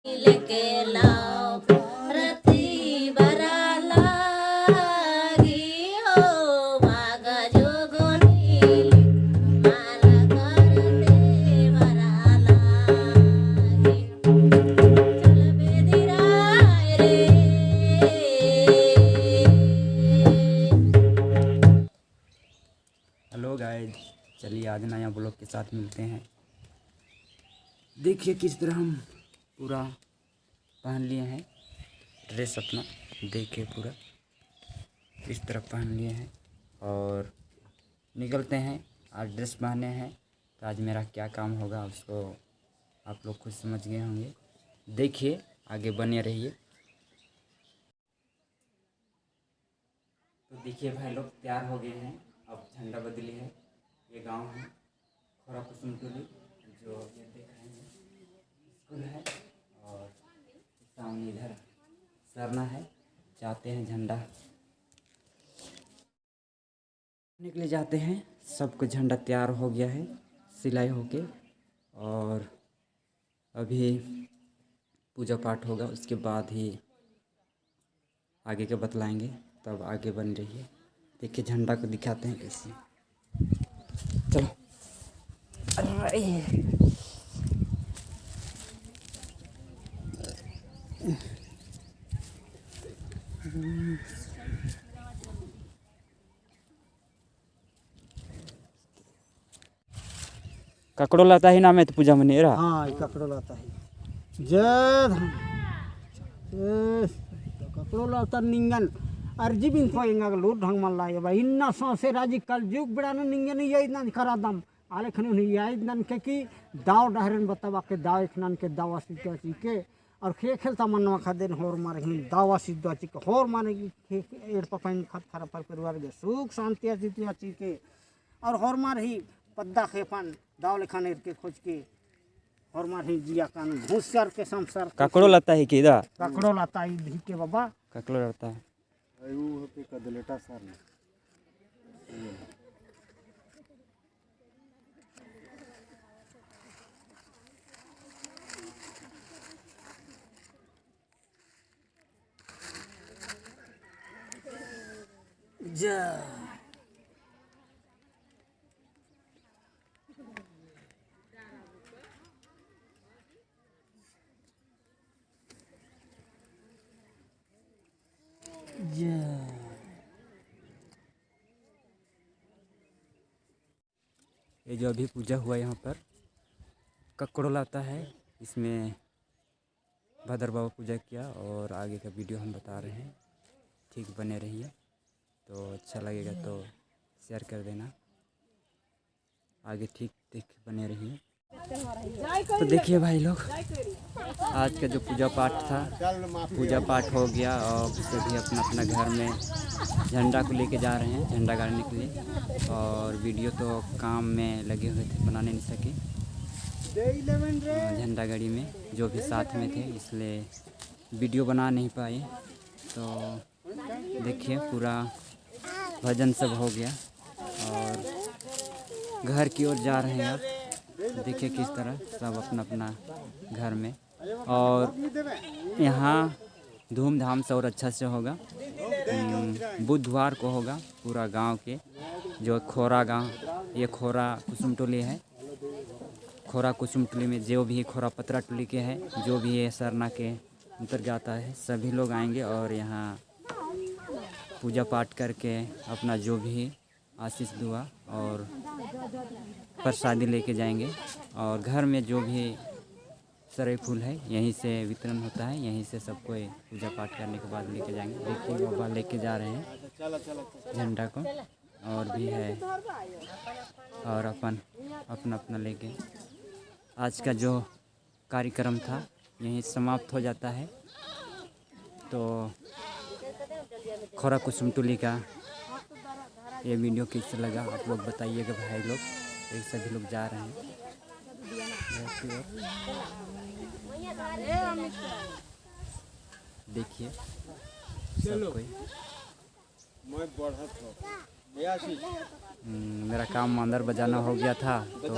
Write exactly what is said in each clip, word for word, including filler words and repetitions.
लेके लाओ रती बरा लागी हो, बागा जोगो नीली माला करते बरा लागी। चल बेदिराय रे। Hello guys, चलिए आज नया vlog के साथ मिलते हैं। देखिए किस तरह हम पूरा पहन लिए हैं dress अपना, देखिए पूरा इस तरह पहन लिए हैं और निकलते हैं। आज dress पहने हैं तो आज मेरा क्या काम होगा उसको आप लोग खुद समझ गए होंगे। देखिए आगे बने रहिए। तो देखिए भाई लोग तैयार हो गए हैं, अब झंडा बदली है। ये गांव है खोरा कुसुमटोली, जो ये देख रहे हैं स्कूल है और सामने इधर सरना है, जाते हैं झंडा निकले जाते हैं। सबको झंडा तैयार हो गया है सिलाई होके और अभी पूजा पाठ होगा, उसके बाद ही आगे का बतलाएंगे, तब आगे बन रही है। देखिए झंडा को दिखाते हैं कैसे। चलो। अरे। ककड़ो लता ही नामे तो पूजा मनी एरा? हाँ, ई ककड़ो लता ही। जय धन। ए, ककड़ो लता निंगन। अर्जी बिन तो एंगा लूर ढंग मल्ला ये बा। इन्ना सौंसे राजी कलजुग बेड़ा न निंगन ये इतना करा दम। आले खने उन्हें ये इतना के कि दाव डहरन बतावा के दाव इखनन के दावा सिद्धा चिके। और खे खेलता मनवा खदेन होरमार ही दावा सिद्धा चिके। होरमार ही खे, खे, एड़पा पाइन खत खरा पर परिवार के सुख शांति चित्या चिके। और होरमार ही पद्दा खेपन दाव लेखन एरके खोजके होरमार ही जिया कानून होशियार के संसार के ककड़ो लता ही के दा? ककड़ो लता ही भी के बाबा। ककड़ो लता है। अरे वो होते कदलेटा सर ने। जा। जा। ये जो अभी पूजा हुआ यहाँ पर, ककड़ो लता है, इसमें भदर बाबा पूजा किया और आगे का video हम बता रहे हैं, ठीक बने रहिए। तो अच्छा लगेगा तो share कर देना, आगे ठीक देख बने रहिए। तो देखिए भाई लोग, आज का जो पूजा पाठ था, पूजा पाठ हो गया और सभी अपना अपना घर में झंडा को लेके जा रहे हैं, झंडा गाड़ने के लिए। और video तो काम में लगे हुए थे, बनाने नहीं सके। अ, झंडा गाड़ी में जो भी साथ में थे, इसलिए video बना नहीं पाए। तो देखिए, पूरा भजन सब हो गया और घर की ओर जा रहे हैं अब। देखिए, किस तरह सब अपना अपना घर में, और यहाँ धूमधाम से और अच्छा से होगा। हम्म, बुधवार को होगा। पूरा गांव के जो खोरा गांव, ये खोरा कुसुमटोली है, खोरा कुसुमटोली में जो भी खोरा पतराटोली के है, जो भी ये सरना के अंतर्गत आता है, सभी लोग आएंगे और यहाँ पूजा पाठ करके अपना जो भी आशीष दुआ और प्रसादी लेके जाएंगे। और घर में जो भी सरई फूल है, यहीं से वितरण होता है, यहीं से सब कोई पूजा पाठ करने के बाद लेके जाएंगे। देखिए, बाबा लेके जा रहे हैं झंडा को, और भी है, और अपन अपना अपना लेके आज का जो कार्यक्रम था, यहीं समाप्त हो जाता है। तो खोरा कुसुमटोली का ये video कैसे लगा, आप लोग बताइएगा भाई लोग, ये सभी लोग जा रहे हैं। देखिए, सब कोई। मैं बढ़त हो। हम्म, मेरा काम मांदर बजाना हो गया था, तो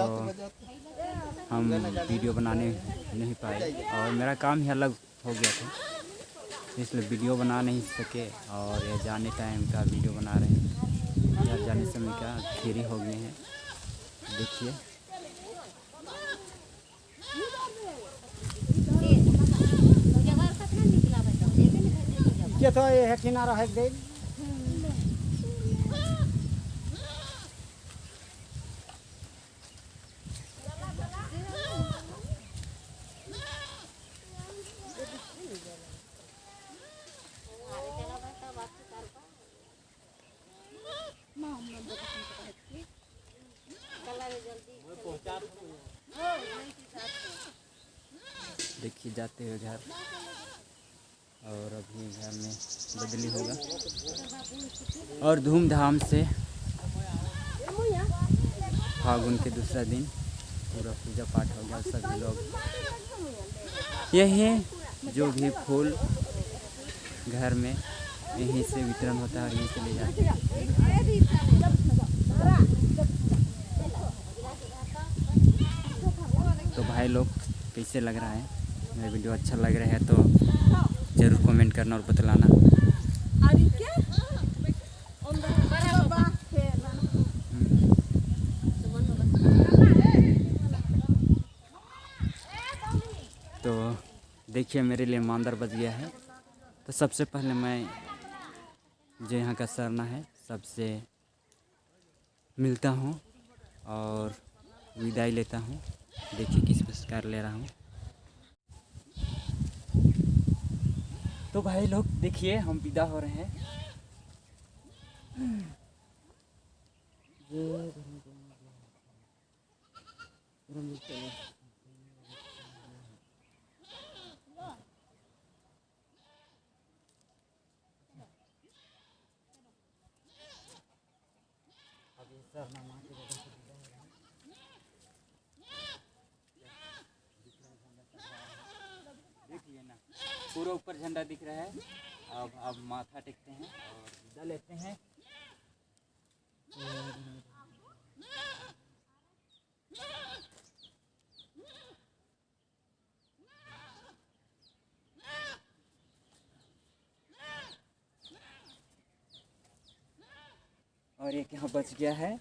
हम वीडियो बनाने नहीं पाए और मेरा काम ही अलग हो गया था, इसलिए वीडियो बना नहीं सके। और ये जाने टाइम का वीडियो बना रहे हैं, घर जाने समय का घेरी हो गए हैं। देखिए। के तो ये है किनारा है देख। देखिए जाते हुए घर। और अभी घर में बदली होगा और धूमधाम से फागुन के दूसरा दिन पूरा पूजा पाठ हो गया। सभी लोग यही जो भी फूल घर में यहीं से वितरण होता है और यहीं से ले जाते हैं। तो भाई लोग, कैसे लग रहा है मेरा वीडियो? अच्छा लग रहा है तो जरूर कमेंट करना और बतलाना। तो देखिए, मेरे लिए मांदर बज गया है। तो सबसे पहले मैं जो यहाँ का सरना है, सबसे मिलता हूँ और विदाई लेता हूँ। देखिए किस प्रकार ले रहा हूँ। तो भाई लोग देखिए, हम विदा हो रहे हैं। अभी सरना माँ के जगह से विदा हो रहे हैं। देखिए ना, पूरा ऊपर झंडा दिख रहा है। अब, अब माथा टेकते हैं और विदा लेते हैं। और एक यहाँ बच गया है।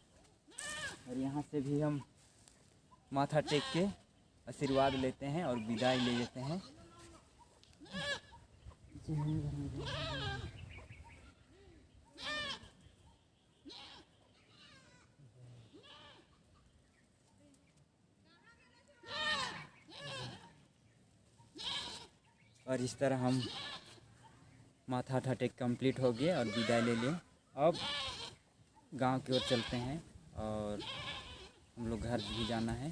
और यहाँ से भी हम माथा टेक के आशीर्वाद लेते हैं और विदाई ले लेते हैं। और इस तरह हम माथा ठाटे complete हो गए और विदाई ले लिए। अब गांव की ओर चलते हैं और हम लोग घर भी जाना है,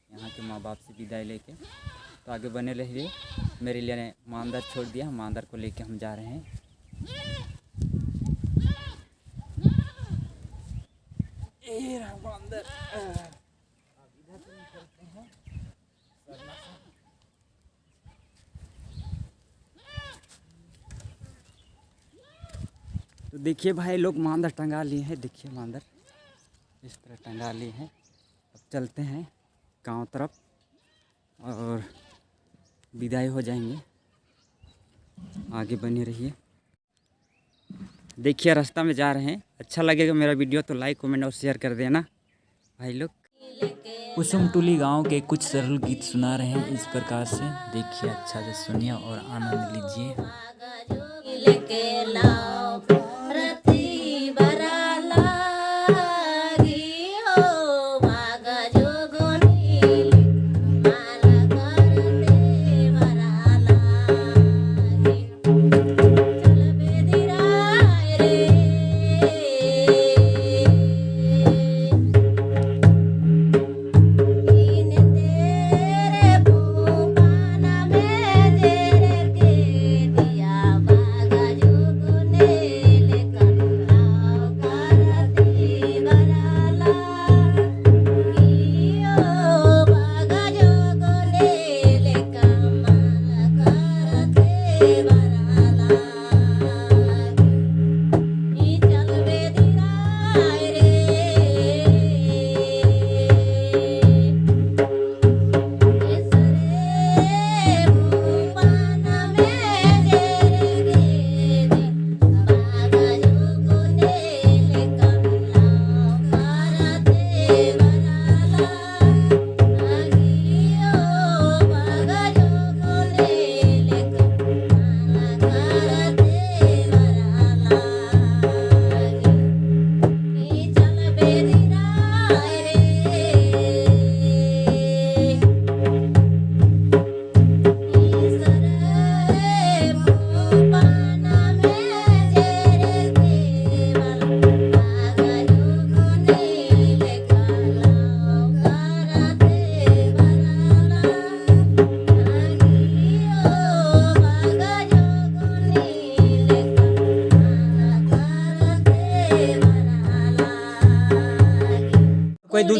यहाँ के माँ बाप से विदाई लेके। तो आगे बने रहिए, मेरे लिए मांदर छोड़ दिया, मांदर को लेके हम जा रहे हैं। ए रहा मांदर। अब इधर से निकलते हैं। तो देखिए भाई लोग, मांदर टंगा लिए हैं। देखिए मांदर इस तरह टंगा लिए हैं। अब चलते हैं गांव तरफ और विदाई हो जाएंगे। आगे बने रहिए। देखिए, रास्ता में जा रहे हैं। अच्छा लगेगा मेरा video तो like, comment और share कर देना भाई लोग। कुसुमटुली गांव के कुछ सरल गीत सुना रहे हैं इस प्रकार से। देखिए, अच्छा से सुनिए और आनंद लीजिए।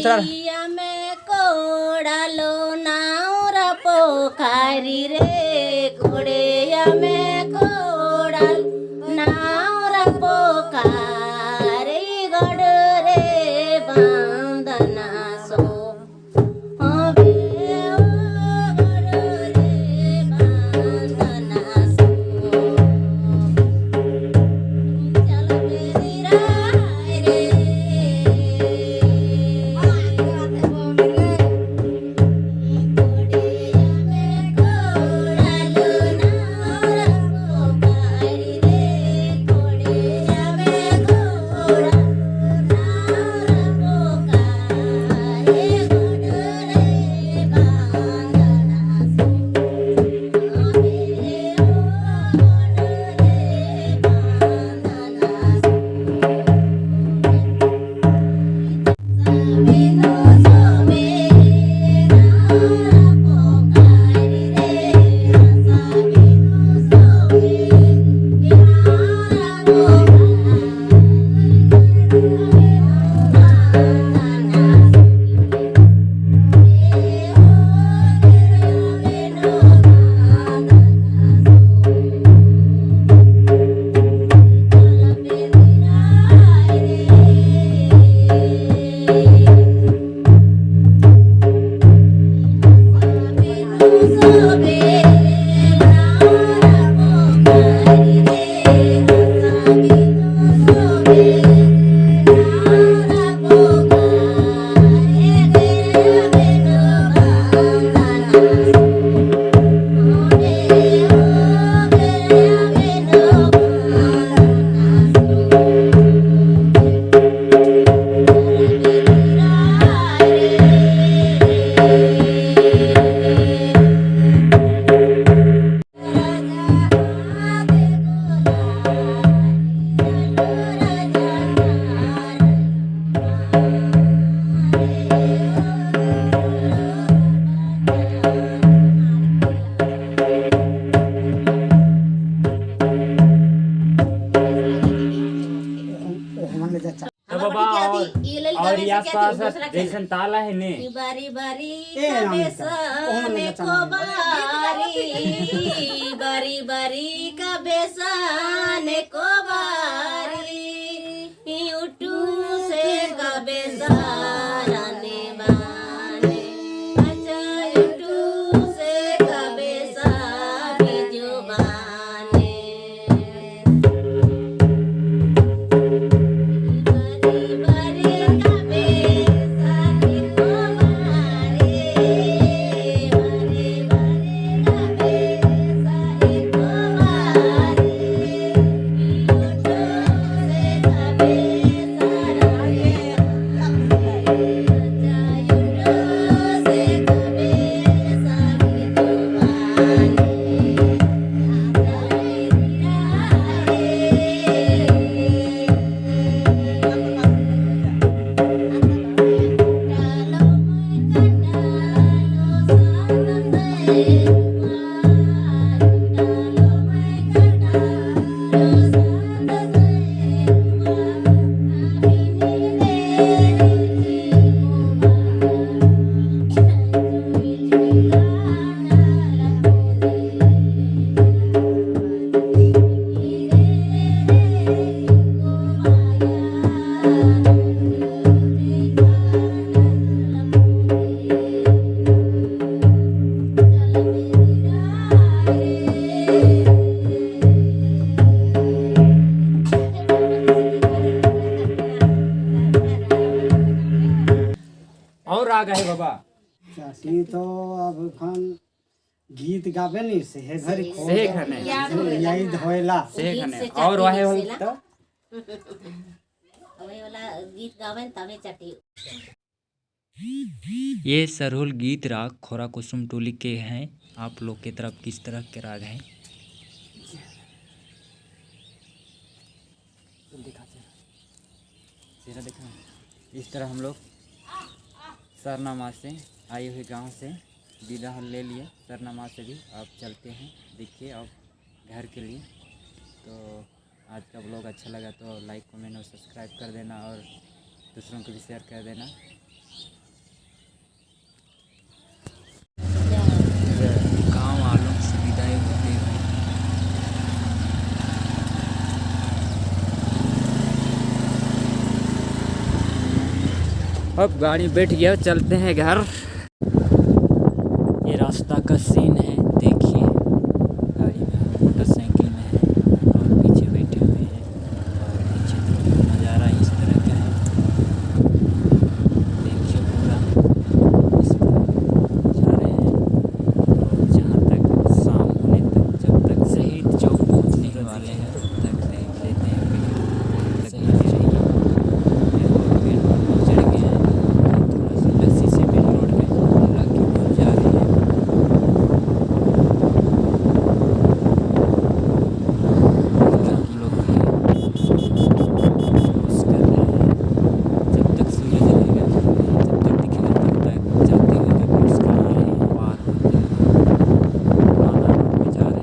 इय्या में कोड़ालो नावरा पोखारी रे, कोड़े इय्या में कोड़ालो नावरा पोखारी, गड़ रे बांधना सो। तो बाबा, और, और ये आसपास जैसन ताला है ने। बारी बारी का बेसन को बारी, बारी बारी का बेसन को बारी, YouTube से का बेसन ने बाने, अच्छा YouTube से का बेसन video बाने। और राग है बाबा? चाटी तो अब खान गीत गाबे नी, सेहे घरी खोल सेहे घने। याद होएला। यही धोएला। सेहे गीत घने। से और चाटी वहे होल बेसेला। तो? वहे वाला गीत गाबे न तबे चाटी। ये सरहुल गीत राग खोरा कुसुम टोली के हैं। आप लोग के तरफ किस तरह के राग हैं? दिखा चेहरा। चेहरा दिखा। इस तरह हम लोग सरना माँ से आए हुए गांव से विदा ले लिए। सरना माँ से भी आप चलते हैं, देखिए, आप घर के लिए। तो आज का vlog अच्छा लगा तो like, comment और subscribe कर देना और दूसरों को भी share कर देना। अब गाड़ी बैठ गया, चलते हैं घर।